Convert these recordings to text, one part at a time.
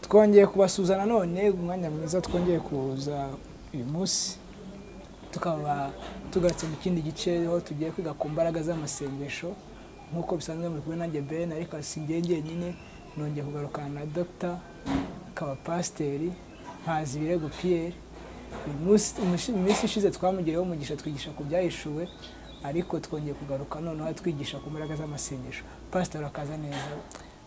Twongeye kubasuhuza nanone, umwanya mwiza twongeye kuza uyu munsi, tukaba tugarutse mu kindi gice aho tugiye kwiga ku mbaraga z'amasengesho. Nk'uko bisanzwe muri kumwe nanjye Ben, ariko si njye njyenyine, nongeye kugarukana na Dr. akaba Pasiteri Mpazibirego Pierre. Uyu munsi, mu minsi ishize twamugiriyeho umugisha twigisha ku byahishuwe, ariko twongeye kugaruka noneho twigisha ku mbaraga z'amasengesho. Pasiteri, akaza neza.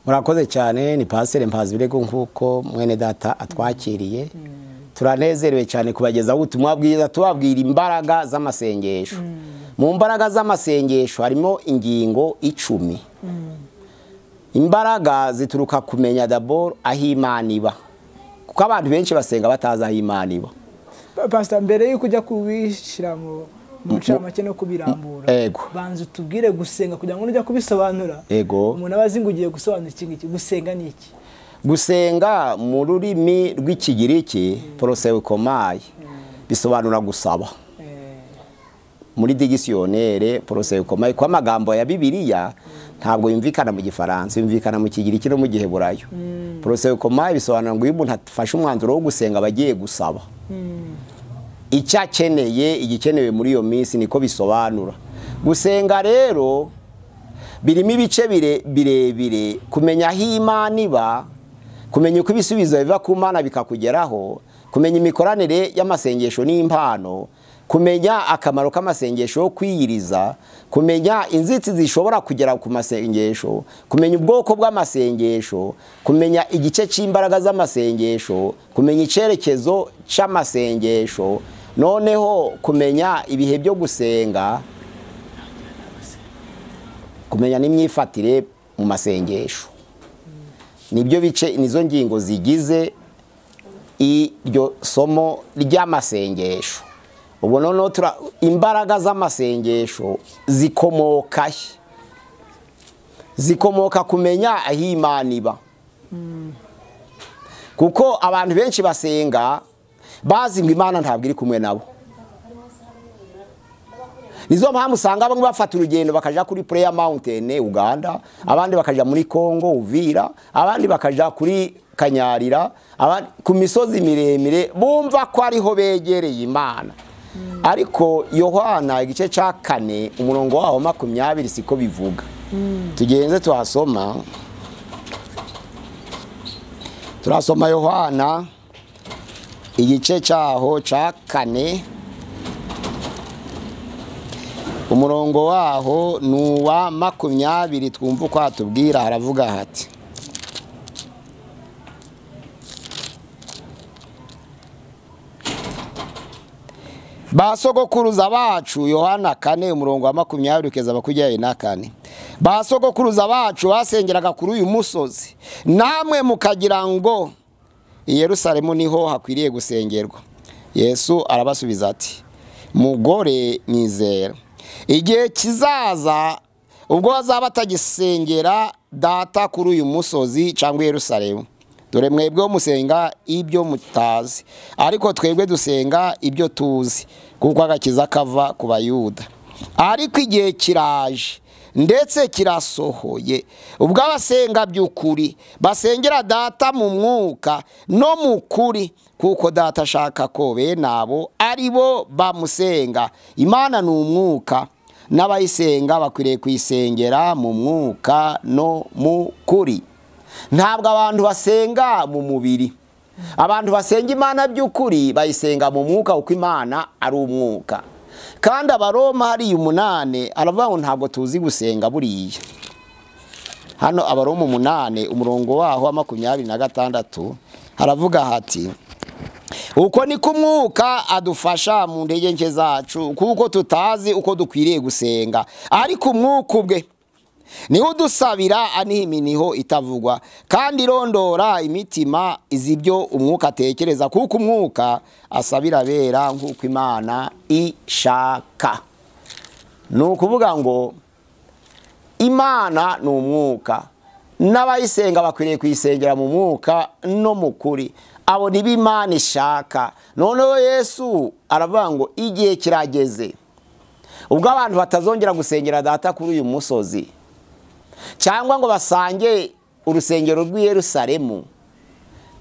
Murakoze cyane. Ni Pasiteri Mpazibirego nk'uko mwene data atwakiriye. Turanezerewe cyane kubagezaho ubutumwa bwiza, tubabwira imbaraga z'amasengesho. Mu mbaraga z'amasengesho harimo ingingo 10. Imbaraga zituruka kumenya d'abord aho Imana iba, kuko abantu benshi basenga batazi aho Imana iba. Pastor, mbere yuko ujya kubishyira mu ncamake no kubirambura, banza utubwire gusenga kugira ngo nujya kubisobanura umuntu aba azi ngo ugiye gusobanura iki ngiki. Gusenga ni iki? Gusenga mu rurimi rw'Ikigiriki proseukomai bisobanura gusaba. Muri dictionnaire proseukomai, kwa magambo ya Bibiliya ntabwo yumvikana mu Gifaransa, yumvikana mu Kigiriki no mu Giheburayo. Proseukomai bisobanura ngo iyo umuntu afashe umwanzuro wo gusenga abagiye gusaba icyo akeneye, igikenewe muri iyo minsi, niko bisobanura. Gusenga rero birimo ibice birebire: kumenya aho Imana iba, kumenya uko ibisubizo biva ku Mana bikakugeraho, kumenya imikoranire y'amasengesho n'impano, kumenya akamaro k'amasengesho yo kwiyiriza, kumenya inzitizi zishobora kugera ku masengesho, kumenya ubwoko bw'amasengesho, kumenya igice cy'imbaraga z'amasengesho, kumenya icyerekezo cy'amasengesho, noneho kumenya ibihe byo gusenga, kumenya n'imyifatire mu masengesho. Nibyo bice, nizo ngingo zigize iryo somo ry'amasengesho. Ubwo noneho imbaraga z'amasengesho zikomoka he? Zikomoka kumenya aho Imana iba. Kuko abantu benshi basenga bazi ngo Imana ntabwo iri kumwe nabo. Nizo mpamvu usanga bamwe bafata urugendo bakaja kuri Prayer Mountain Uganda, abandi bakaja muri Congo Uvira, abandi bakaja kuri Kanyarira, abandi ku misozi miremire, bumva ko ariho begereye Imana. Ariko Yohana igice cya 4 umurongo waho 20 siko bivuga. Tugenze tuhasoma. Turasoma Yohana igice cyaho cya 4, umurongo waho nuwa 20, twumva uko atubwira. Haravuga hati: ba sogokuruza bacu, Yohana 4 umurongo wa 20 kugeza 24, ba sogokuruza bacu basengeraga kuri uyu musozi, namwe mukagira ngo i Yerusalemu niho hakwiriye gusengerwa. Yesu arabasubiza ati: mugore nyizera, igihe kizaza ubwo bazaba batagisengera data kuri uyu musozi cyangwa Yerusalemu. Dore mwebwe musenga ibyo mutazi, ariko twebwe dusenga ibyo tuzi, kuko agakiza kava ku Bayuda. Ariko igihe kiraje ndetse kirasohoye ubwo abasenga by'ukuri basengera data mu mwuka no mu kuri, kuko data ashaka ko bene abo ari bo bamusenga. Imana ni umwuka, n'abayisenga bakwiriye kuyisengera mu mwuka no mu kuri. Ntabwo abantu basenga mu mubiri. Abantu basenga Imana by'ukuri bayisenga mu mwuka, kuko Imana ari umwuka. Kandi Abaroma hari 8 aravuga ngo ntabwo tuzi gusenga buriya. Hano Abaroma 8 umurongo waho wa 26 haravuga hati: uko niko umwuka adufasha mu ntege nke zacu, kuko tutazi uko dukwiriye gusenga, ariko umwuka ubwe niho udusabira aniha iminiho itavugwa, kandi irondora imitima izi ibyo umwuka atekereza, kuko umwuka asabira abera nk'uko Imana ishaka. Ni ukuvuga ngo Imana ni umwuka, n'abayisenga bakwiriye kuyisengera mu mwuka no mu kuri. Abo nibo Imana ishaka. Noneho Yesu aravuga ngo igihe kirageze ubwo abantu batazongera gusengera data kuri uyu musozi, cyangwa ngo basange urusengero rw'i Yerusalemu,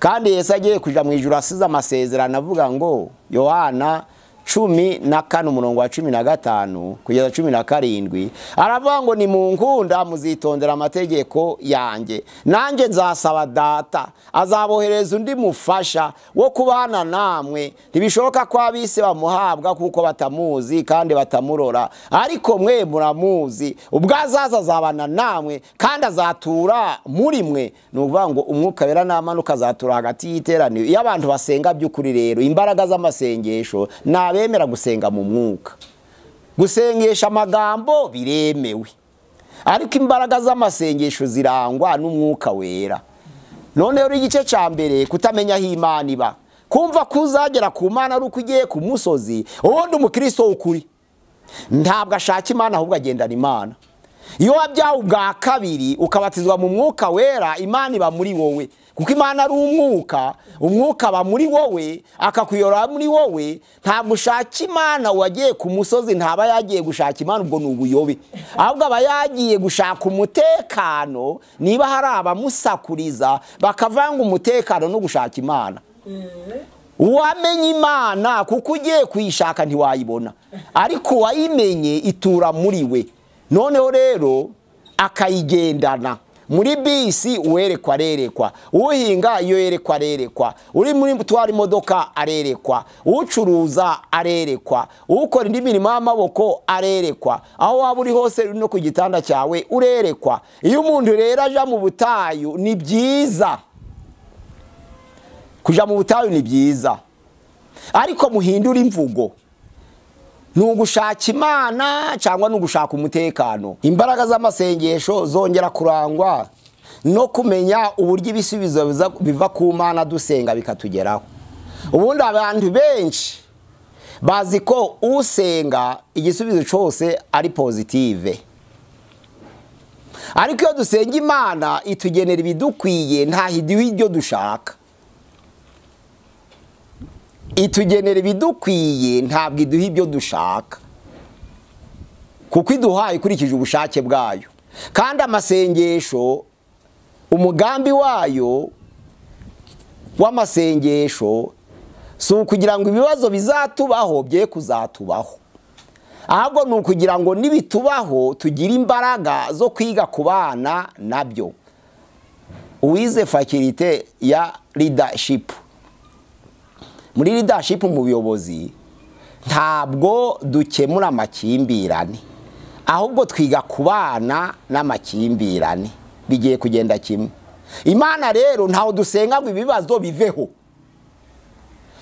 Kandi Yesu agiye kuja mu ijuru asize amasezerano avuga ngo Yohana 14 umurongo wa 15 kugeza 17, aravuga ngo nimunkunda muzitondera amategeko yanjye, nanjye nzasaba Data azabohereza undi mufasha wo kubana namwe. Ntibishoboka ko ab'isi bamuhabwa kuko batamuzi kandi batamurora, ariko mwe muramuzi, ubwo azaza azabana namwe kandi azatura muri mwe. Ni ukuvuga ngo Umwuka Wera namanuka azatura hagati y'iteraniro. Iyo abantu basenga by'ukuri rero, imbaraga z'amasengesho nabemera gusenga mu mwuka. Gusengesha amagambo biremewe, ariko imbaraga z'amasengesho zirangwa n'Umwuka Wera. Noneho igice cya mbere, kutamenya aho Imana iba, kumva ko uzagera ku Mana ari uko ugiye ku musozi. Ubundi umukristo w'ukuri ntabwo ashaka Imana, ahubwo agendana Imana. Iyo wabyawe ubwa kabiri ukabatizwa mu Mwuka Wera, Imana iba muri wowe, kuko Imana ari umwuka. Umwuka aba muri wowe akakuyora muri wowe. Ntabwo ushaka Imana wagiye ku musozi, ntaba yagiye gushaka Imana, ubwo ni ubuyobe. Ahubwo aba yagiye gushaka umutekano. Niba hari abamusakuriza bakavanga umutekano no gushaka Imana. Uwamenye Imana, kuko ugiye kuyishaka ntiwayibona, ariko uwayimenye itura muri we. Noneho rero akayigendana. Muri bisi uwerekwa arerekwa, uhinga iyo yerekwa arerekwa, uri muri mutwara imodoka arerekwa, ucuruza arerekwa, ukora indi mirimo y'amaboko arerekwa, aho waba uri hose no ku gitanda cyawe urerekwa. Iyo umuntu rero aja mu butayu ni byiza, kuja mu butayu ni byiza, ariko muhindura imvugo. Ni ugushaka Imana cyangwa ni ugushaka umutekano. Imbaraga z'amasengesho zongera kurangwa no kumenya uburyo ibisubizo biva ku Mana dusenga bikatugeraho. Ubundi abantu benshi bazi ko usenga igisubizo cyose ari positive, ariko iyo dusenga Imana itugenera ibidukwiye, ntaho iduha ibyo dushaka. Itugenera ibidukwiye, ntabwo iduha ibyo dushaka, kuko iduha ikurikije ubushake bwayo. Kandi amasengesho, umugambi wayo w'amasengesho si ukugira ngo ibibazo bizatubaho bye kuzatubaho, ahubwo ni ukugira ngo nibitubaho tugire imbaraga zo kwiga kubana nabyo. Uwize faculté ya leadership, muri leadership mu buyobozi, ntabwo dukemura amakimbirane, ahubwo twiga kubana n'amakimbirane. Bigiye kugenda kimwe. Imana rero ntaho dusenga ngo ibibazo biveho,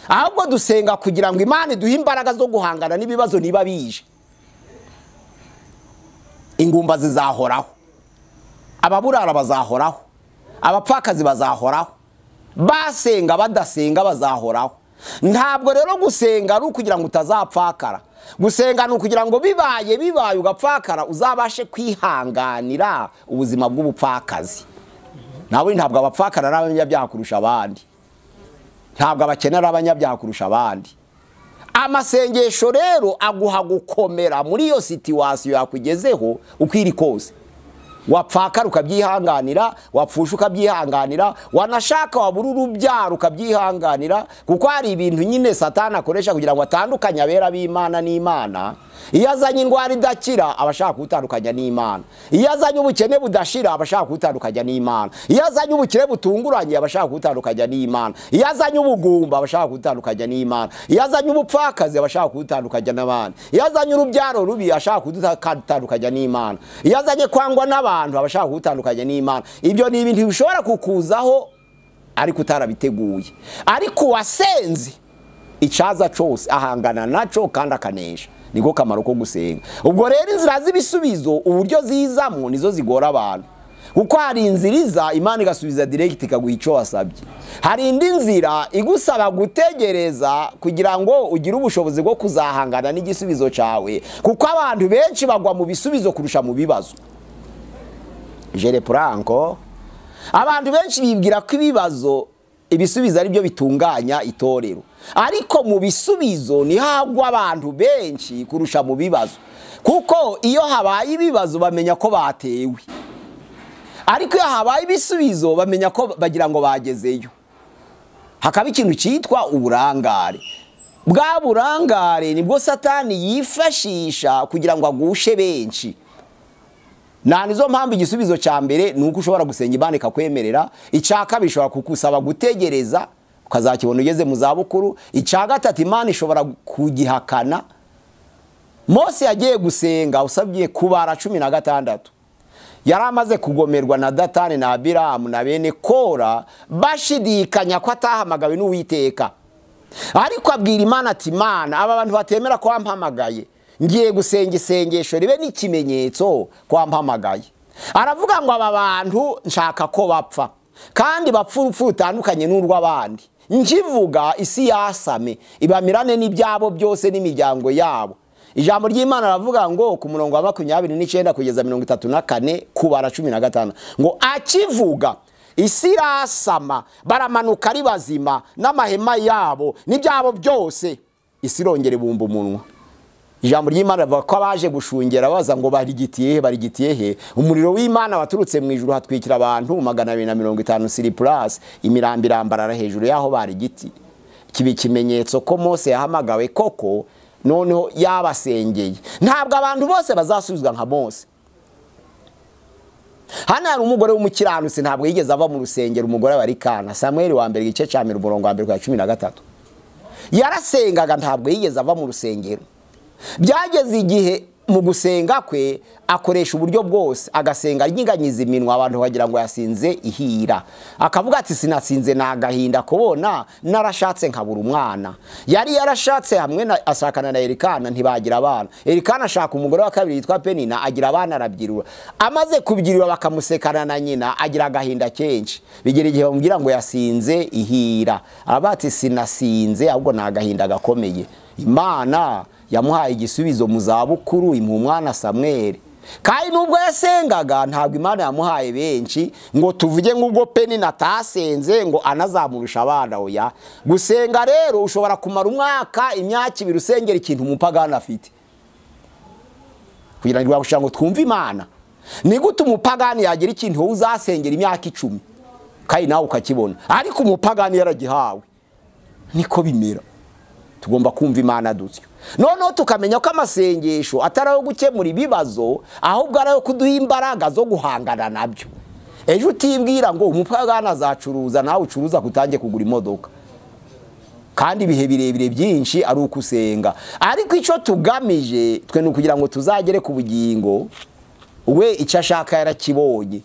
ahubwo dusenga kugira ngo Imana iduhe imbaraga zo guhangana n'ibibazo niba bije. Ingumba zizahoraho, ababurara bazahoraho, abapfakazi bazahoraho, basenga badasenga bazahoraho. Ntabwo rero gusenga ari ukugira ngo utazapfakara. Gusenga ni ukugira ngo bibaye bibaye ugapfakara uzabashe kwihanganira ubuzima bw'ubupfakazi. Nawe ntabwo abapfakara ari abanyabyaha kurusha abandi, ntabwo abakene ari abanyabyaha kurusha abandi. Amasengesho rero aguha gukomera muri iyo situation yakugezeho uko iri kose. Wapfakara ukabyihanganira, wapfusha ukabyihanganira, wanashaka wabura urubyaro ukabyihanganira, kuko hari ibintu nyine Satani akoresha kugira ngo atandukanye abera b'Imana n'Imana. Iyo azanye indwara idakira aba ashaka kutandukanya n'Imana, iyo azanye ubukene budashira aba ashaka kutandukanya n'Imana, iyo azanye ubukire butunguranye aba ashaka kutandukanya n'Imana, iyo azanye ubugumba aba ashaka kutandukanya n'Imana, iyo azanye ubupfakazi aba ashaka kutandukanya n'abandi, iyo azanye urubyaro rubi ashaka kudutandukanya n'Imana, iyo azanye kwangwa n'abantu aba ashaka kutandukanya n'Imana. Ibyo ni ibintu bishobora kukuzaho ariko utarabiteguye. Ariko wasenze icaza cyose ahangana naco kandi akanesha. Niko kamaro ko gusenga. Ubwo rero inzira z'ibisubizo uburyo zizamo nizo zigora abantu, kuko hari inzira iza Imana igasubiza direct ikaguha icyo wasabye, hari indi nzira igusaba gutegereza kugira ngo ugire ubushobozi bwo kuzahangana n'igisubizo cyawe, kuko abantu benshi bagwa mu bisubizo kurusha mu bibazo. Jere Franco, abantu benshi bibwira ko ibibazo ibisubizo ari byo bitunganya itorero, ariko mu bisubizo ni hagwa abantu benshi kurusha mu bibazo, kuko iyo habaye ibibazo bamenya ko batewe, ariko iyo habaye ibisubizo bamenya ko bagira ngo bagezeyo. Hakaba ikintu cyitwa uburangare. Bwa burangare nibwo Satani yifashisha kugira ngo agushe benshi. Na nizo mpamvu igisubizo cya mbere ni uko ushobora gusenga Imana ikakwemerera. Icya kabiri ishobora kukusaba gutegereza ukazakibona ugeze mu zabukuru. Icya gatatu Imana ishobora kugihakana. Mose yagiye gusenga usabye kubara 16. Yari amaze kugomerwa na Datani na Abiramu na bene Kora, bashidikanya ko atahamagawe n'Uwiteka. Ariko abwira Imana ati Imana, aba bantu batemera ko wampamagaye, ngiye gusenga isengesho ribe n'ikimenyetso ko wampamagaye. Aravuga ngo aba bantu nshaka ko bapfa, kandi bapfa urupfu rutandukanye n'urw'abandi. Nkivuga isi yasame ibamirane n'ibyabo byose n'imiryango yabo. Ijambo ry'Imana ravuga ngo ku murongo wa 29 kugeza 34 kubara 15 ngo akivuga isi irasama, baramanuka ari bazima n'amahema yabo n'ibyabo byose, isi irongera ibumba umunwa. Ijambo ry'Imana rivuga ko abaje gushungera baza ngo barigitiye he, barigitiye he, umuriro w'Imana waturutse mu ijuru hatwikira abantu 250 siriplus, imirambi irambarara hejuru yaho barigiti. Kibi kimenyetso ko Mose yahamagawe koko, noneho yabasengeye. Ntabwo abantu bose bazasubizwa nka Mose. Hano hari umugore w'umukiranutsi ntabwo yigeze ava mu rusengero, umugore wa Elikana. Samuel wa mbere igice cya 1:13. Yarasengaga ntabwo yigeze ava mu rusengero. Byageze igihe mu gusenga kwe akoresha uburyo bwose, agasenga anyiganyiza iminwa abantu bagira ngo yasinze ihira. Akavuga ati sinasinze na agahinda kubona narashatse nkabura umwana. Yari yarashatse hamwe na ashakana na Elikana ntibagira abana. Elikana ashaka umugore wa kabiri yitwa Penina, agira abana arabyirura. Amaze kubyirura bakamusekana na nyina, agira agahinda kenshi. Bigera igihe bamubwira ngo yasinze ihira. Arabati sinasinze ahubwo na agahinda gakomeye. Imana yamuhaye igisubizo mu zabukuru imuha umwana Samuel. Kandi nubwo yasengaga ntabwo Imana yamuhaye benshi ngo tuvuge ngubwo Penina atasenze ngo anazamurusha abana. Oya, gusenga rero ushobora kumara umwaka, imyaka ibiri usengera ikintu umupagani afite, kugira ngo twumve Imana. Ni gute umupagani yagira ikintu wowe uzasengera imyaka 10 kandi nawe ukakibona, ariko umupagani yaragihawe? Niko bimera. Tugomba kumva Imana dutyo. Noneho tukamenya ko amasengesho atari ayo gukemura ibibazo, ahubwo ari ayo kuduha imbaraga zo guhangana nabyo. Ejo utibwira ngo umupagani azacuruza nawe ucuruza kutange kugura imodoka, kandi ibihe birebire byinshi ari ukusenga. Ariko icyo tugamije twe ni ukugira ngo tuzagere ku bugingo. We icyo ashaka yarakibonye,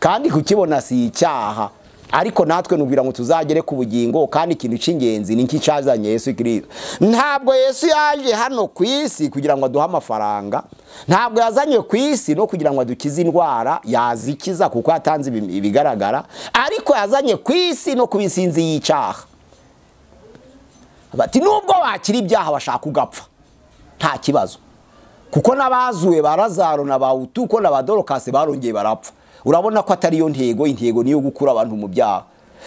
kandi kukibona si icyaha, ariko natwe nubwira ngo tuzagere ku bugingo. Kandi ikintu cy'ingenzi ni nk'icyazanye Yesu Kristo. Ntabwo Yesu yaje hano ku isi kugira ngo aduhe amafaranga, ntabwo yazanye ku isi no kugira ngo adukize indwara, yazikiza kuko yatanze ibigaragara, ariko yazanye ku isi no kuba insinzi y'icyaha. Bati nubwo wakira ibyaha bashaka ugapfa nta kibazo, kuko n'abazuwe ba Lazaro na ba Utuko na ba Dorokasi barongeye barapfa. Urabona ko atari yo ntego. Intego niyo gukura abantu mu byaha.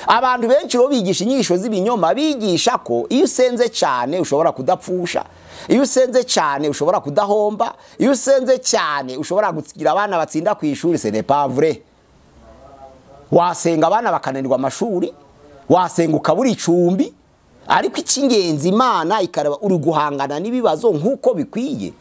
Abantu benshi bo bigisha inyigisho z'ibinyoma, bigisha ko iyo usenze cyane ushobora kudapfusha, iyo usenze cyane ushobora kudahomba, iyo usenze cyane ushobora gutsigira abana batsinda ku ishuri. Ce n'est pas vrai. Wasenga abana bakananirwa amashuri, wasenga ukabura icumbi, ariko icy'ingenzi Imana ikareba uri guhangana n'ibibazo nk'uko bikwiye.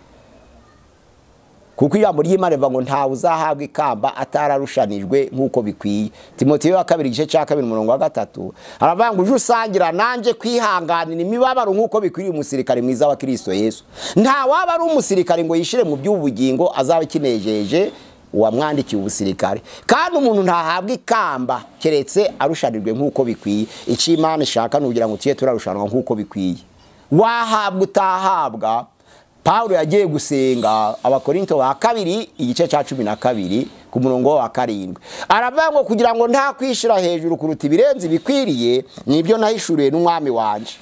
Kuko ijambo ry'Imana rivuga ngo ntawe uzahabwa ikamba atararushanijwe nk'uko bikwiye. Timoteyo wa kabiri igice cya 2 umurongo wa 3 aravuga ngo uje usangira nanje kwihanganira imibabaro nk'uko bikwiriye umusirikare mwiza wa Kristo Yesu. Nta waba ari umusirikare ngo yishire mu by'ubugingo azaba kinejeje uwamwandikiye ubusirikare. Kandi umuntu ntahabwa ikamba keretse arushanijwe nk'uko bikwiye. Icyo Imana ishaka ni ukugira ngo tuye turarushanwa nk'uko bikwiye. Wahabwa utahabwa. Paulo yagiye gusenga Abakorinto ba kabiri igice cya 12 ku murongo wa 7. Aravuga ngo kugira ngo nta kwishira hejuru kuruta ibirenze bikwiriye nibyo nahishuriye n'umwami wanje.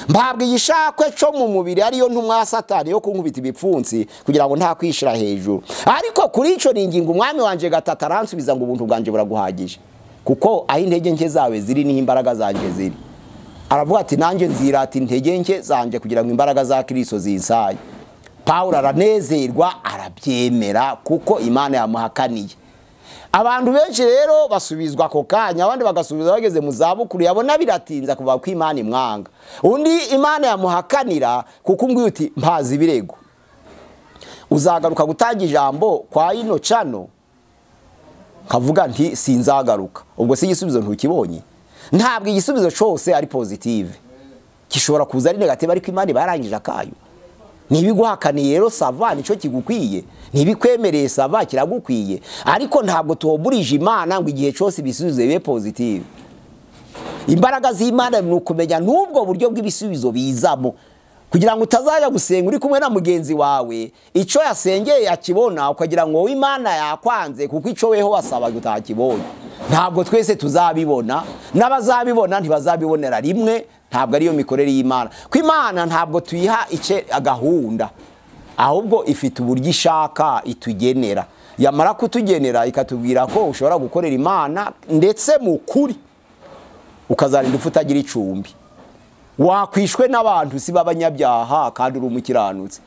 Mpabwa igishakwe cyo mu mubiri ariyo ntumwa ya Satani yo kunkubita ibipfunsi kugira ngo nta kwishira hejuru. Ariko kuri ico ningingo umwami wanje gatatu aransubiza ngo ubuntu bwanje buraguhagije, kuko aho intege nke zawe ziri niho imbaraga zanje ziri. Aravuga ati nanjye nzirata intege nke zanje kugira ngo imbaraga za Kristo zinsaye. Paulo aranezerwa arabyemera kuko Imana yamuhakaniye. Abantu benshi rero basubizwa ako kanya, abandi bagasubizwa bageze mu zabukuru, yabona biratinza kuva ko Imana imwanga. Undi Imana yamuhakanira kuko umbwiye uti mpazi ibirego, uzagaruka gutanga ijambo kwa ino cano, nkavuga nti sinzagaruka. Ubwo si igisubizo ntukibonye? Ntabwo igisubizo cyose ari positive, gishobora kuza ari negative, ariko Imana barangije akayo. Ntibiguhakaniye rero sava nico kigukwiye, ntibikwemereye sava kiragukwiye, ariko ntabwo tuhoburije Imana ngo igihe cyose ibisubizo bibe positive. Imbaraga z'Imana ni ukumenya n'ubwo buryo bw'ibisubizo bizamo, kugira ngo utazajya gusenga uri kumwe na mugenzi wawe, icyo yasengeye akibona ukagira ngo wowe Imana yakwanze kuko icyo weho wasabaga utakibonye. Ntabwo twese tuzabibona, n'abazabibona ntibazabibonera rimwe. Ntabwo ariyo mikorere y'Imana. Ko Imana ntabwo tuyiha ice gahunda, ahubwo ifite uburyo ishaka itugenera. Yamara kutugenera ikatubwira ko ushobora gukorera Imana ndetse mu kuri, ukazarinda utagira icumbi. Wakwishwe n'abantu si b'abanyabyaha kandi uri umukiranutsi.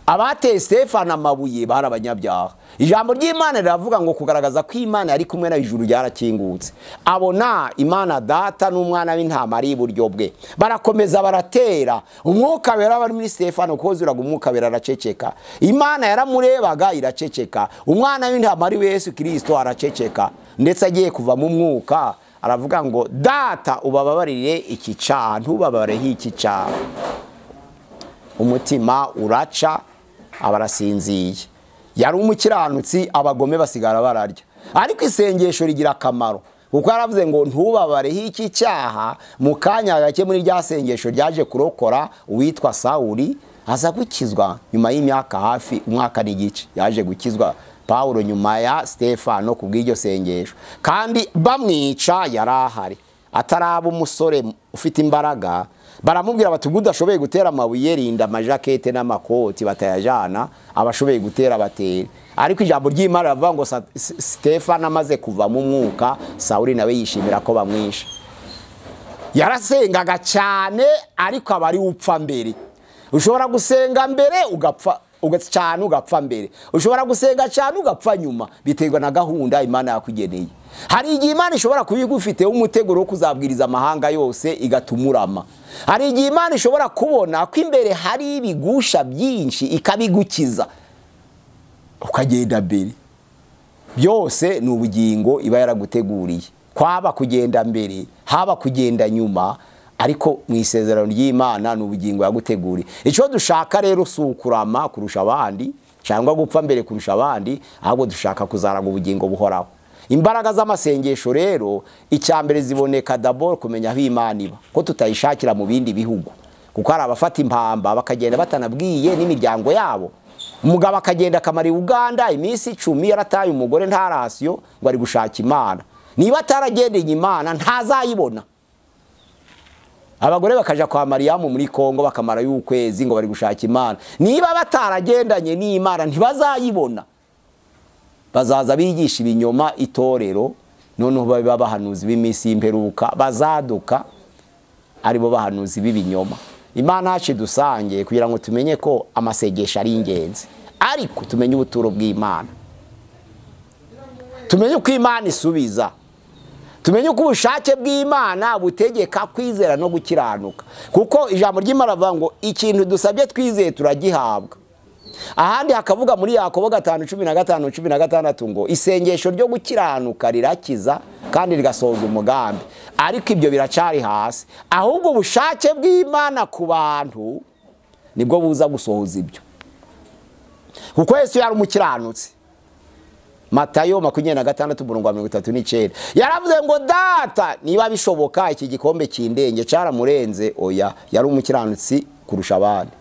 Abateye Stefano amabuye bari abanyabyaha. Ijambo ry'Imana riravuga ngo kugaragaza ko Imana yari kumwe na ijuru ryarakingutse, abona Imana Data n'umwana w'intama ari iburyo bwe. Barakomeza baratera, umwuka wera bari muri Stefano kozuraga umwuka wera araceceka. Imana yaramurebaga iraceceka, umwana w'intama ari Yesu Kristo araceceka, ndetse agiye kuva mu mwuka aravuga ngo Data ubababarire iki cyaha, ntubabareho iki cyaha. Umutima uraca, abarasinziye. Yari umukiranutsi, abagome basigara bararya. Ariko isengesho rigira akamaro, kuko yaravuze ngo ntubabareho iki cyaha. Mu kanya gake muri rya sengesho ryaje kurokora uwitwa Sawuli, aza gukizwa nyuma y'imyaka hafi umwaka n'igice. Yaje gukizwa Paulo nyuma ya Stefano kubw'iryo sengesho, kandi bamwica yarahari ataraba umusore ufite imbaraga. Baramubwira bati ubwo udashoboye gutera amabuye rinda amajakete n'amakoti batayajana, abashoboye gutera batera. Ariko ijambo ry'Imana rivuga ngo Stefano amaze kuva mu mwuka, Sawuli nawe yishimira ko bamwishe. Yarasengaga cyane ariko abari upfa mbere. Ushobora gusenga mbere ugapfa cyane, ugapfa mbere. Ushobora gusenga cyane ugapfa nyuma, biterwa na gahunda Imana yakugeneye. Hari igihe Imana ishobora kubigufite umuteguro wo kuzabwiriza amahanga yose igatumurama. Hari igihe Imana ishobora kubona ko imbere hari ibigusha byinshi ikabigukiza, ukagenda mbere. Byose ni ubugingo iba yaraguteguriye, kwaba kugenda mbere haba kugenda nyuma, ariko mu isezerano ry'Imana ni ubugingo yaguteguriye. Icyo dushaka rero si ukurama kurusha abandi cyangwa gupfa mbere kurusha abandi, ahubwo dushaka kuzaraga ubugingo buhoraho. Imbaraga z'amasengesho rero icyambere ziboneka d'abord kumenya aho Imana iba, ko tutayishakira mu bindi bihugu, kuko hari abafata impamba bakagenda batanabwiye n'imiryango yabo. Umugabo akagenda akamara Uganda iminsi 10 yarataye umugore nta rasiyo ngo ari gushaka Imana. Niba ataragendeye Imana ntazayibona. Abagore bakaja kwa Mariamu muri Kongo bakamara y'ukwezi ngo bari gushaka Imana. Niba bataragendanye n'Imana ntibazayibona. Bazaza bigisha ibinyoma itorero, noneho babe bahanuzi b'imisi y'imperuka, bazaduka aribo bahanuzi b'ibinyoma. Imana yacu dusange kugira ngo tumenye ko amasengesho ari ingenzi, ariko tumenye ubuturo bw'Imana, tumenye uko Imana isubiza, tumenye uko ubushake bw'Imana butegeka kwizera no gukiranuka. Kuko ijambo ry'Imana rivuga ngo ikintu dusabye twizeye turagihabwa. Ahandi hakavuga muri Yakobo 5:15 16 ngo isengesho ryo gukiranuka rirakiza kandi rigasohoza umugambi. Ariko ibyo biracari hasi, ahubwo ubushake bw'Imana ku bantu nibwo buza gusohoza ibyo. Kuko Yesu yari umukiranutsi. Matayo 26:39 yaravuze ngo Data niba bishoboka iki gikombe kindenge cyaramurenze. Oya, yari umukiranutsi kurusha abandi,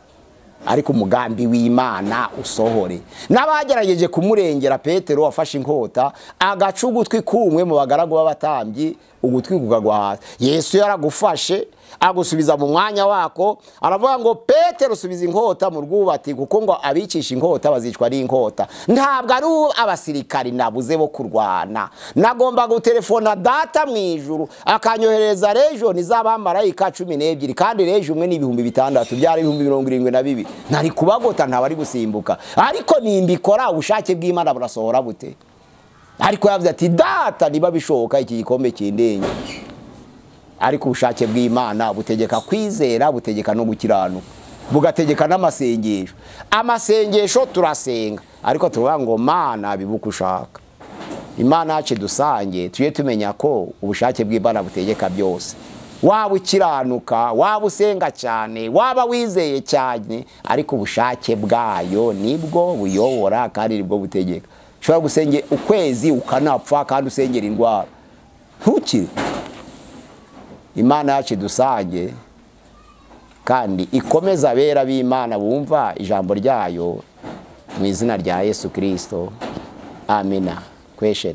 ariko umugambi w'Imana usohore. N'abagerageje kumurengera, Petero wafashe inkota agaca ugutwi kumwe mu bagaragu b'abatambyi, ugutwi kukagwa hasi. Yesu yaragufashe agusubiza mu mwanya wako, aravuga ngo Petero subiza inkota mu rwubati, kuko ngo abicisha inkota bazicwa n'inkota. Ntabwo ari abasirikari nabuze bo kurwana, nagomba gutelefona Data mu ijuru akanyohereza region z'abamarayika 12, kandi region umwe ni 6000, byari 72000. Nari kubagota ntabari gusimbuka, ariko nimbikora ubushake bw'Imana burasohora bute? Ariko yavuze ati data niba bishoboka iki gikombe kindenge. Ariko ubushake bw'Imana butegeka kwizera, butegeka no gukiranuka, bugategeka n'amasengesho. Amasengesho turasenga, ariko tuvuga ngo Mana bibuka ushaka. Imana yacu dusange tujye tumenya ko ubushake bw'Imana butegeka byose. Waba ukiranuka, waba usenga cyane, waba wizeye cyane, ariko ubushake bwayo nibwo buyobora kandi nibwo butegeka. Ushobora gusenge ukwezi ukanapfa kandi usengera indwara ntukire. Imana yacu dusange kandi ikomeza abera b'Imana bumva ijambo ryayo mu izina rya Yesu Kristo. Amina. Question.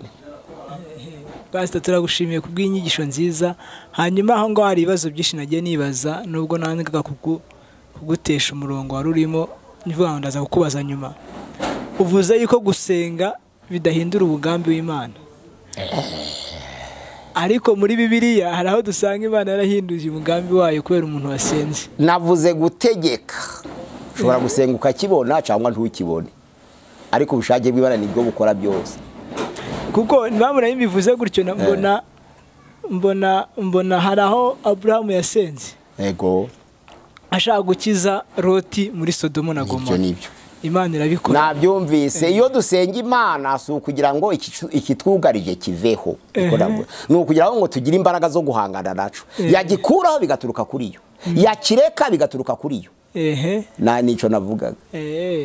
Pastor, turagushimiye kubw'inyigisho nziza. Hanyuma aho ngaho hari ibibazo byinshi nagiye nibaza, nubwo nangaga kugutesha umurongo wari urimo, nivuga ngo ndaza kukubaza nyuma. Uvuze yuko gusenga bidahindura umugambi w'Imana, ariko muri Bibiliya hari aho dusanga Imana yarahinduje umugambi wayo kubera umuntu wasenze. Navuze gutegeka. Ushobora gusenga ukakibona cyangwa ntukibone, ariko ubushake bw'Imana nibwo bukora byose. Kuko impamvu nayo mbivuze gutyo, mbona hari aho Abrahamu yasenze, yego, ashaka gukiza Loti muri Sodomo na Gomora. Imana irabikora. Nabyumvise. Iyo dusenga Imana si ukugira ngo ikitwugarije kiveho, ni ukugira ngo tugire imbaraga zo guhangana naco. Yagikuraho bigaturuka kuri yo, yakireka bigaturuka kuri yo. Na nico navugaga.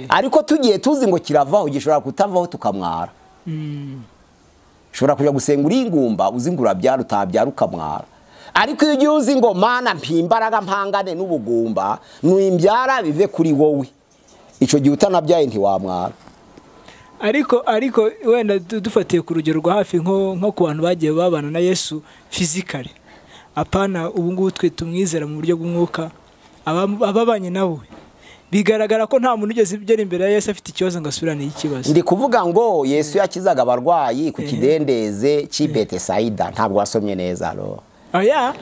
Ariko tugiye tuzi ngo kiravaho, gishobora kutavaho tukamwara. Ushobora kujya gusenga uri ingumba uzi ngo urabyara utabyara ukamwara. Ariko iyo ugiye uzi ngo Mana mpimbaraga mpangane n'ubugumba, nuimbyara bive kuri wowe, ico gihe utanabyaye ntiwamwara. Ariko wenda dufatiye ku rugero rwa hafi nko ku bantu bagiye babana na Yesu physically, apana ubu ngubu twe tumwizera mu buryo bw'umwuka, ababanye nawe bigaragara ko nta muntu ugeze ugera imbere ya Yesu afite ikibazo ngo asubirane ikibazo. Ndi kuvuga ngo Yesu yakizaga abarwayi ku kidendeze cy'i Betesayida. Ntabwo wasomye neza ro. Oya,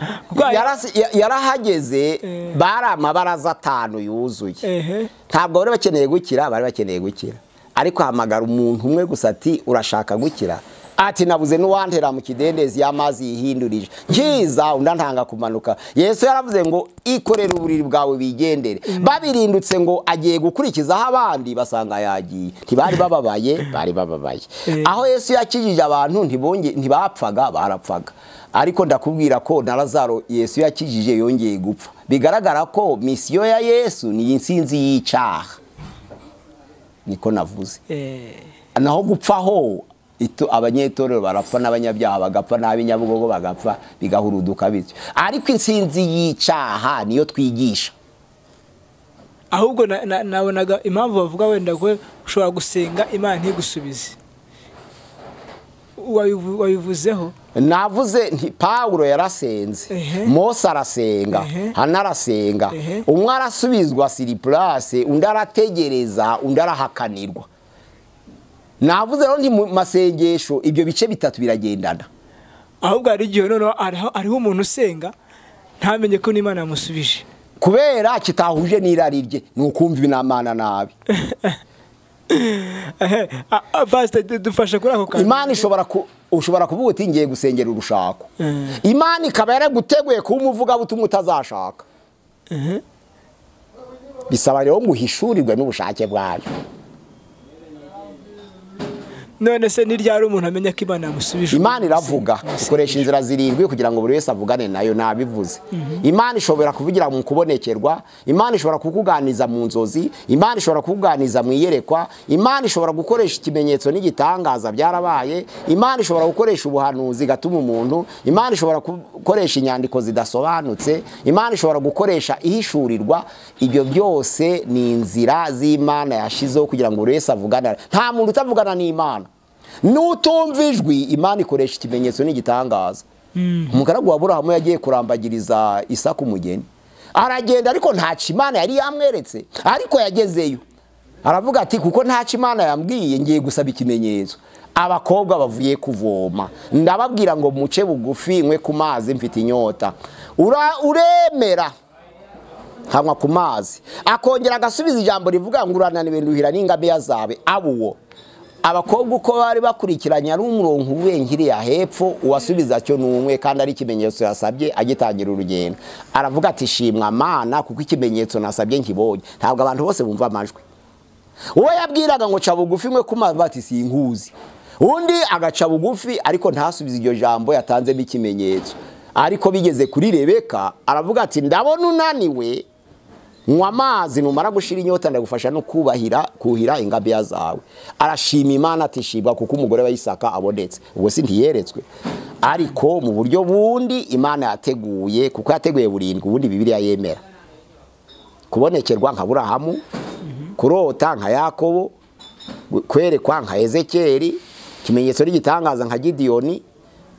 yarahageze bari amabaraza 5 yuzuye. Ntabwo bari bakeneye gukira, bari bakeneye gukira. Ariko hamagara umuntu umwe gusa ati urashaka gukira, ati nabuze n'uwantera mu kidendezi y'amazi yihindurije, nkiza undi ntanga kumanuka. Yesu yaravuze ngo ikorere uburiri bwawe bigendere. Babirindutse ngo agiye gukurikizaho abandi, basanga yagiye. Ntibari bababaye, bari bababaye. Aho Yesu yakijije abantu ntibapfaga, barapfaga. Ariko ndakubwira ko na Lazaro Yesu yakijije yongeye gupfa. Bigaragara ko misiyo ya Yesu ni insinzi y'icaha. Niko navuze. Naho gupfaho abanyetorero barapfa n'abanyabyaha bagapfa n'ab'inyabugogo bagapfa, bigahuruduka bityo. Ariko insinzi y'icaha niyo twigisha. Ahubwo nabonaga impamvu bavuga wenda ko ushobora gusenga Imana ntigusubize. Wabivuzeho? Navuze nti Paulo yarasenze, Mose arasenga, Hana arasenga, umwe arasubizwa siriplase, undi arategereza, undi arahakanirwa. Navuze rero nti mu masengesho ibyo bice bitatu biragendana. Ahubwo hari igihe noneho hariho umuntu usenga ntamenye ko n'Imana yamusubije, kubera kitahuje n'irari rye, ni ukumva inamana nabi. Pastor, dufasha kuri ako kantu. Imana ushobora kuvuga uti ngiye gusengera urushako, Imana ikaba yaraguteguye kuba umuvugabutumwa utazashaka. Bisaba rero ngo uhishurirwe n'ubushake bwayo. None se ni ryari umuntu amenya ko Imana yamusubije? Imana iravuga, ikoresha inzira 7 kugira ngo buri wese avugane nayo. Nabivuze. Imana ishobora kuvugira mu kubonekerwa, Imana ishobora kukuganiza mu nzozi, Imana ishobora kukuganiza mu iyerekwa, Imana ishobora gukoresha ikimenyetso n'igitangaza byarabaye, Imana ishobora gukoresha ubuhanuzi gatuma umuntu, Imana ishobora gukoresha inyandiko zidasobanutse, Imana ishobora gukoresha ihishurirwa. Ibyo byose ni inzira z'Imana yashizeho kugira ngo buri wese avugane. Nta muntu utavugana n'Imana. Nutumva ijwi, Imana ikoresha ikimenyetso n'igitangaza. Umugaragu wa Aburahamu yagiye kurambagiriza Isaka umugeni, aragenda ariko ntaco Imana yari yamweretse, ariko yagezeyo aravuga ati kuko ntaco Imana yambwiye ngiye gusaba ikimenyetso. Abakobwa bavuye kuvoma, ndababwira ngo muce bugufi nkwe ku mazi mfite inyota. Uremera hanywa ku mazi, akongera agasubiza ijambo rivuga ngo urananiwe nduhira n'ingamiya zawe. Abuwo Abakobwa uko bari bakurikiranye ari umurongo uwenkiriya hepfo, uwasubiza cyo numwe, kandi ari ikimenyetso yasabye agitangira urugendo. Aravuga ati shimwa Mana kuko ikimenyetso nasabye nkibonye. Ntabwo abantu bose bumva amajwi. Uwo yabwiraga ngo ca bugufi mwe kumva ati sinkuzi, undi agaca bugufi ariko ntasubize iryo jambo yatanzemo ikimenyetso. Ariko bigeze kuri Rebeka aravuga ati ndabona unaniwe, nywa amazi, numara gushira inyota ndagufasha no kubahira kuhira ingamiya zawe. Arashima Imana ati shibwa kuko umugore wa Isaka abonetse. Ubwo si ntiyeretswe, ariko mu buryo bundi Imana yateguye, kuko yateguye burindwi ubundi Bibiliya yemera kubonekerwa nka Burahamu, kurota nka Yakobo, kwerekwa nka Ezekiyeli, ikimenyetso n'igitangaza nka Gidiyoni,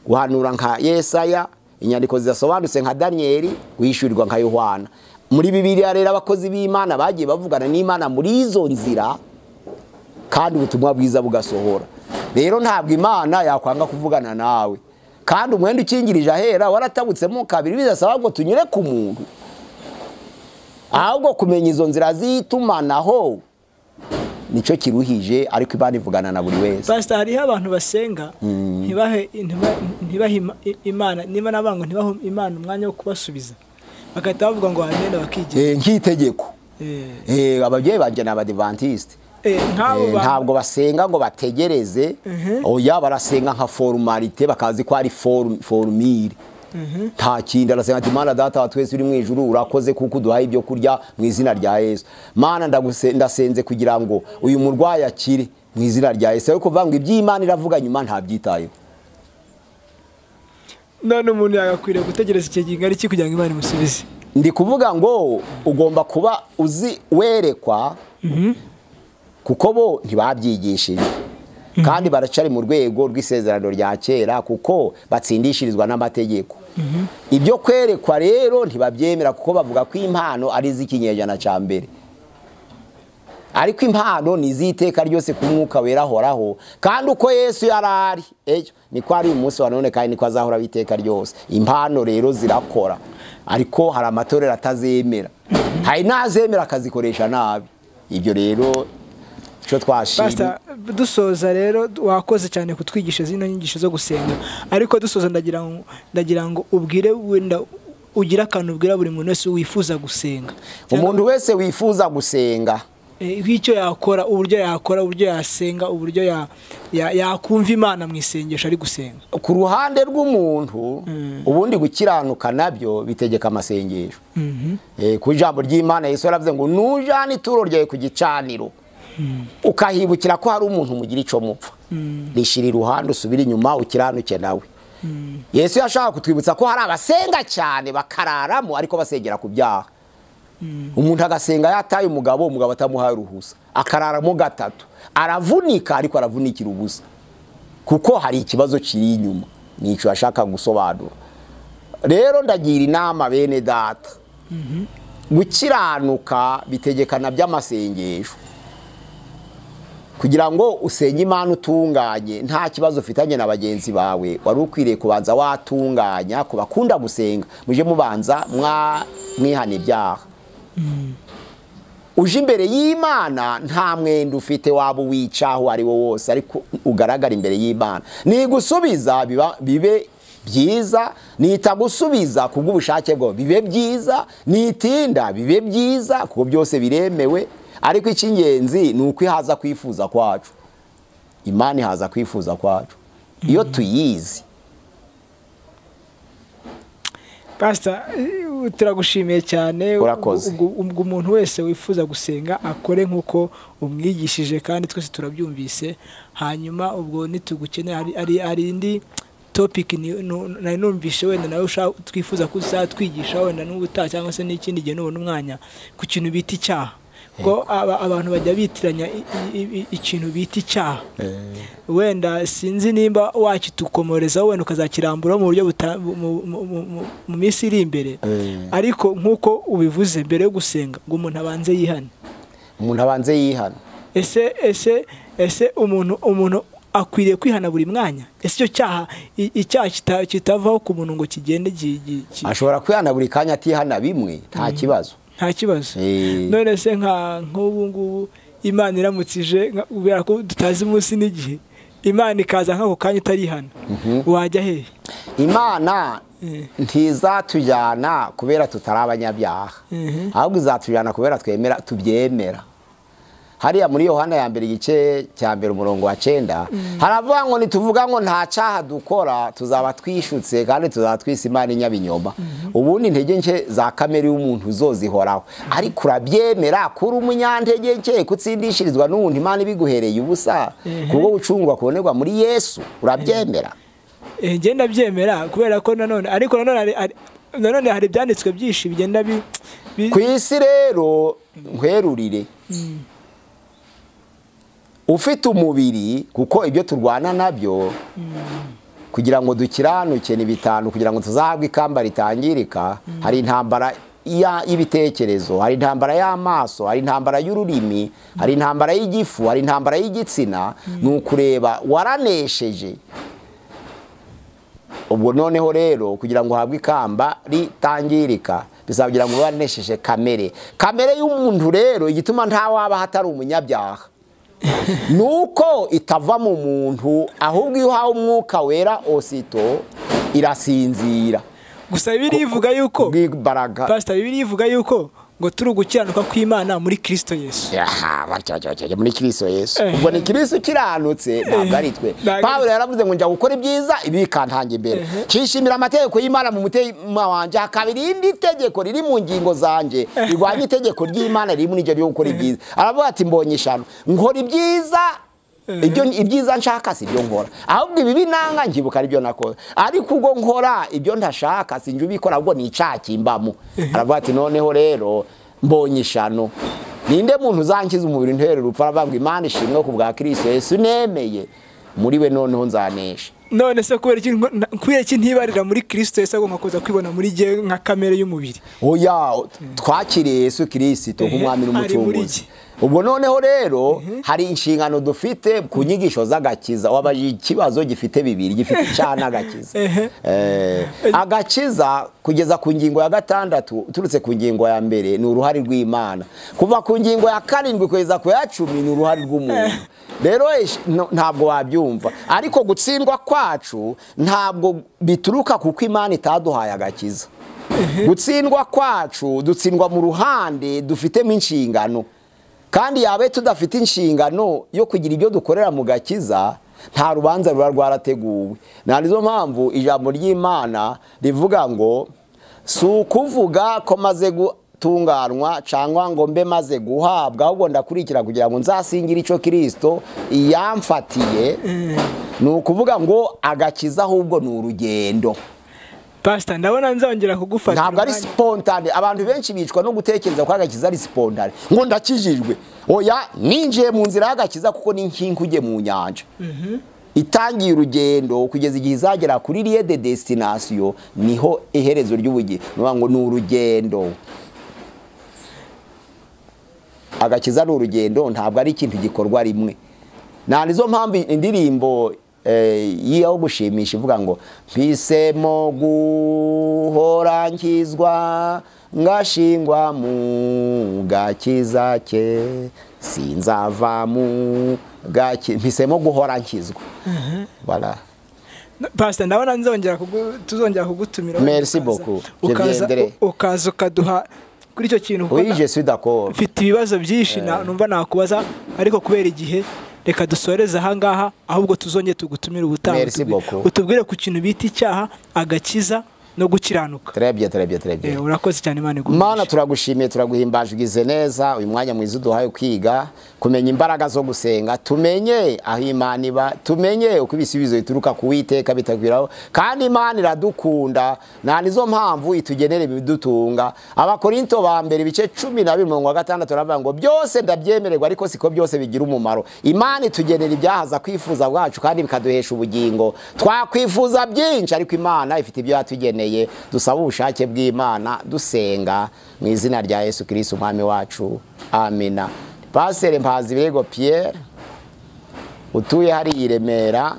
guhanura nka Yesaya, inyandiko zidasobanutse nka Daniyeli, guhishurirwa nka Yohana. Muri Bibiliya rero abakozi b'Imana bagiye bavugana n'Imana muri izo nzira, kandi ubutumwa bwiza bugasohora. Rero ntabwo Imana yakwanga kuvugana nawe, kandi umwenda ukingirije ahera waratabutsemo kabiri, bizasaba ngo tunyure ku muntu. Ahubwo kumenya izo nzira z'itumanaho nicyo kiruhije, ariko Imana ivugana na buri wese. Pastor, hariho abantu basenga ntibahe Imana, niba nabango ntibahe Imana umwanya wo kubasubiza, bagahita bavuga ngo amen bakigira nk'itegeko. Ababyeyi banje ni abadivantiste, ntabwo basenga ngo bategereze, oya barasenga nka formalite, bakazi ko ari formire. Nta kindi, arasenga ati Mana data wa twese uri mu ijuru, urakoze kuko uduhaye ibyo kurya mu izina rya Yesu. Mana ndasenze kugira ngo uyu murwayi akire mu izina rya Yesu. Ariko kuvuga ngo iby'Imana iravuga nyuma ntabyitayeho. None umuntu yagakwiriye gutegereza icyo gihe iki kugira ngo Imana imusubize? Ndi kuvuga ngo ugomba kuba uzi werekwa, kuko bo ntibabyigishije, kandi baracari mu rwego rw'isezerano rya kera, kuko batsindishirizwa n'amategeko. Ibyo kwerekwa rero ntibabyemera, kuko bavuga ko impano ari iz'ikinyejana cya mbere. Ariko impano ni iz'iteka ryose ku Mwuka Wera ahoraho, kandi uko Yesu yarari ejo niko ari umunsi wa none, kandi niko azahora iteka ryose. Impano rero zirakora, ariko hari amatorero atazemera, hari n'azemera akazikoresha nabi. Ibyo rero cyo twashimye. Pastor, dusoza rero wakoze cyane kutwigisha zino nyigisho zo gusenga, ariko dusoza ndagira ngo ubwire wenda ugira akantu ubwira buri muntu wese wifuza gusenga. Umuntu wese wifuza gusenga, icyo yakora, uburyo yakora, uburyo yasenga, uburyo yakumva Imana mu isengesho ari gusenga. Ku ruhande rw'umuntu ubundi gukiranuka nabyo bitegeka amasengesho. Ku ijambo ry'Imana Yesu yaravuze ngo nujana ituro ryawe ku gicaniro ukahibukira ko hari umuntu mugira ico mupfa, rishira iruhande usubire inyuma ukiranuke nawe. Yesu yashaka kutwibutsa ko hari abasenga cyane bakararamo ariko basengera ku byaha. Umuntu agasenga yataye umugabo, umugabo atamuhaye uruhusa, akararamo gatatu, aravunika ariko aravunikira ubusa, kuko hari ikibazo kiri inyuma. Nico yashaka gusobanura. Rero ndagira inama bene data, gukiranuka bitegekana by'amasengesho, kugira ngo usenge Imana utunganye nta kibazo ufitanye na bagenzi bawe. Wari ukwiriye kubanza watunganya kubakunda gusenga, muje mubanza mwihana ibyaha. Uje imbere y'Imana nta mwenda ufite waba uwicaho ari wo wose, ariko ugaragara imbere y'Imana. Nigusubiza bibe byiza, nitagusubiza kubw'ubushake bwawe bibe byiza, nitinda bibe byiza, kuko byose biremewe. Ariko icy'ingenzi ni uko ihaza kwifuza kwacu. Imana ihaza kwifuza kwacu iyo tuyizi. Pastor, turagushimiye cyane. Ubwo umuntu wese wifuza gusenga akore nkuko umwigishije, kandi twese turabyumvise. Hanyuma ubwo nitugukenera ari indi topic nari numvishe wenda nawe twifuza kuzatwigisha wenda n'ubutaha cyangwa se n'ikindi gihe nubona umwanya, ku kintu bita icyaha. Ko abantu bajya bitiranya ikintu bita icyaha, wenda sinzi nimba wakitukomoreza wenda ukazakirambura mu buryo mu minsi iri imbere, ariko nkuko ubivuze mbere yo gusenga ngo umuntu abanze yihane. Umuntu abanze yihane. Ese umuntu akwiriye kwihana buri mwanya? Ese icyo cyaha, icyaha kitavaho ku muntu ngo kigende, ashobora kwihana buri kanya atihana bimwe, nta kibazo. Nta kibazo. None se nka nk'ubu ngubu Imana iramutsije kubera ko tutazi umunsi n'igihe, Imana ikaza nk'ako kanya utarihana, wajya hehe? Imana ntizatujyana kubera tutari abanyabyaha, ahubwo izatujyana kubera twemera, tubyemera. Hariya muri Yohana ya mbere igice cya mbere umurongo wa 9 haravuga ngo nituvuga ngo nta cyaha dukora tuzaba twishutse kandi tuzaba twise Imana inyabinyoma. Ubundi intege nke za kamere y'umuntu zozihoraho, ariko urabyemera kuri umunyantege nke kutsindishirizwa n'umuntu Imana ibiguhereye ubusa kubwo gucungwa kubonerwa muri Yesu, urabyemera? Njye ndabyemera kubera ko nanone, ariko nanone hari ibyanditswe byinshi bigenda ku isi. Rero nkwerurire, ufite umubiri, kuko ibyo turwana nabyo kugira ngo dukiranuke ni bitanu, kugira ngo tuzahabwe ikamba ritangirika. Hari intambara y'ibitekerezo, hari intambara y'amaso, hari intambara y'ururimi, hari intambara y'igifu, hari intambara y'igitsina. Ni ukureba waranesheje. Ubwo noneho rero kugira ngo uhabwe ikamba ritangirika bisaba kugira ngo waranesheje kamere. Kamere y'umuntu rero igituma nta waba hatari umunyabyaha nuko itava mu muntu, ahubwo iyo uhawe umwuka wera osito irasinzira. Gusa Bibiliya ivuga yuko, Pastor, Bibiliya ivuga yuko ngo turi gukiranuka kw'Imana muri Kristo Yesu. Muri Kristo Yesu. Ubwo ni Kristo ukiranutse, ntabwo ari twe. Pawulo yaravuze ngo njya gukora ibyiza ibi bikantanga imbere, nshishimira amategeko y'Imana mu mutima wanjye, hakaba irindi tegeko riri mu ngingo zanjye rirwanya itegeko ry'Imana riri muri ibyo ryo gukora ibyiza. Aravuga ati mbonye ishano, nkora ibyiza, ibyo ibyiza nshaka si ibyo nkora, ahubwo ibibi nanga nkibuka ari byo nakora, ariko ubwo nkora ibyo ntashaka sinjye ubikora, ahubwo ni icyaha kimbamo. Aravuga ati noneho rero mbonye ishano, ninde muntu uzankiza umubiri ntera urupfu? Aravuga ngo Imana ishimwe ku bwa Kristo Yesu nemeye, muri we noneho nzanesha. None se kubera iki ntibarira muri Kristo Yesu agomba kuza kwibona muri jye nka kamere y'umubiri? Oya, twakiriye Yesu Kristo nk'umwami n'umucunguzi. Ubwo noneho rero hari inshingano dufite ku nyigisho z'agakiza. Wabajije ikibazo gifite bibiri, gifite icyaha n'agakiza. Agakiza kugeza ku ngingo ya 6 uturutse ku ngingo ya mbere ni uruhare rw'Imana, kuva ku ngingo ya 7 kugeza ku ya 10 ni uruhare rw'umuntu. Rero ntabwo wabyumva, ariko gutsindwa kwacu ntabwo bituruka kuko Imana itaduhaye agakiza. Gutsindwa kwacu dutsindwa mu ruhande dufitemo inshingano, kandi yabe tudafite inshingano yo kugira ibyo dukorera mu gakiza, nta rubanza ruba rwarateguwe. Nta nizo mpamvu ijambo ry'Imana rivuga ngo si ukuvuga ko maze gutunganwa cyangwa ngo mbe maze guhabwa, ahubwo ndakurikira kugira ngo nzasingire icyo Kristo yamfatiye. Ni ukuvuga ngo agakiza ahubwo ni urugendo. Pastor, ndabona nzongera kugufata. Ntabwo ari spontane. Abantu benshi bicwa no gutekereza ko agakiza ari spontane, ngo ndakijijwe. Oya, ninjiye mu nzira y'agakiza kuko ni nk'inkuge mu nyanja itangiye urugendo kugeza igihe izagera kuri lieu de destination, niho iherezo ry'ubugingo. Ngo ni urugendo. Agakiza ni urugendo, ntabwo ari ikintu gikorwa rimwe. Nta nizo mpamvu indirimbo iyo gushimisha ivuga ngo mpisemo guhora nkizwa ngashingwa mu gakiza ke sinzava mu gakiza, mpisemo guhora nkizwa. Voilà. Pastor, ndabona nzongera tuzongera kugutumira. Merci beaucoup. Ukaza ukaduha kuri icyo kintu. Oui, je suis d'accord. Mfite ibibazo byinshi numva nakubaza, ariko kubera igihe reka dusoreze aha ngaha, ahubwo tuzongere tugutumire ubutaha utubwire ku kintu bita icyaha, agakiza no gukiranuka. Très bien, très bien, très bien. Urakoze cyane, Imana iguhe. Mana, turagushimiye, turaguhimbaje, ugize neza uyu mwanya mwiza uduhaye kwiga kumenya imbaraga zo gusenga, tumenye aho Imana iba, tumenye uko ibisubizo bituruka ku Uwiteka bitagwiraho, kandi Imana iradukunda, nta nizo mpamvu itugenera ibidutunga. Abakorinto ba mbere ibice 12 umurongo wa 6 baravuga ngo byose ndabyemererwa ariko siko byose bigira umumaro. Imana itugenera ibyahaza kwifuza bwacu kandi bikaduhesha ubugingo. Twakwifuza byinshi ariko Imana ifite ibyo yatugeneye. Dusaba ubushake bw'Imana dusenga mu izina rya Yesu Kristo umwami wacu, amina. Pasteur Mpazibirego Pierre utuye hari i Remera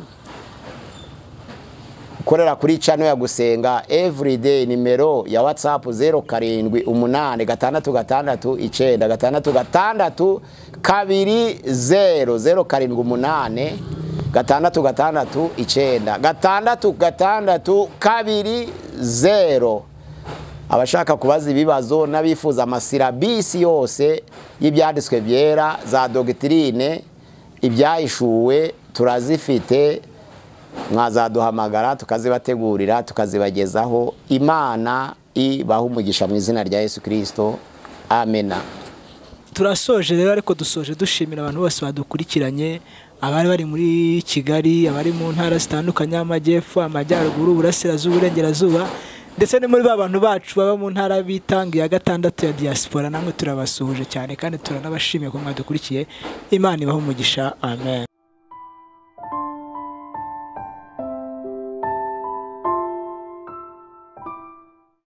Gukorera kuri channel ya Gusenga Everyday, nimero ya WhatsApp 078 6 6 9 6 2 0 0 7 8 6 6 9 6 6 2 0. Abashaka kubaza ibibazo n'abifuza amasirabisi yose y'ibyanditswe byera, za doctrine, ibyahishuwe turazifite, mwazaduhamagara tukazibategurira tukazibagezaho. Imana ibaha umugisha mu izina rya Yesu Kristo, amena. Turasoje rero, ariko dusoje dushimira abantu bose badukurikiranye, abari bari muri Kigali, abari mu ntara zitandukanye, amajyepfo, amajyaruguru, uburasirazuba, uburengerazuba, ndetse no muri ba bantu bacu baba mu ntara bitanga ya gatandatu ya diaspora. Namwe turabasuhuje cyane kandi turanabashimiye ko mwadukurikiye. Imana ibahe umugisha, amen.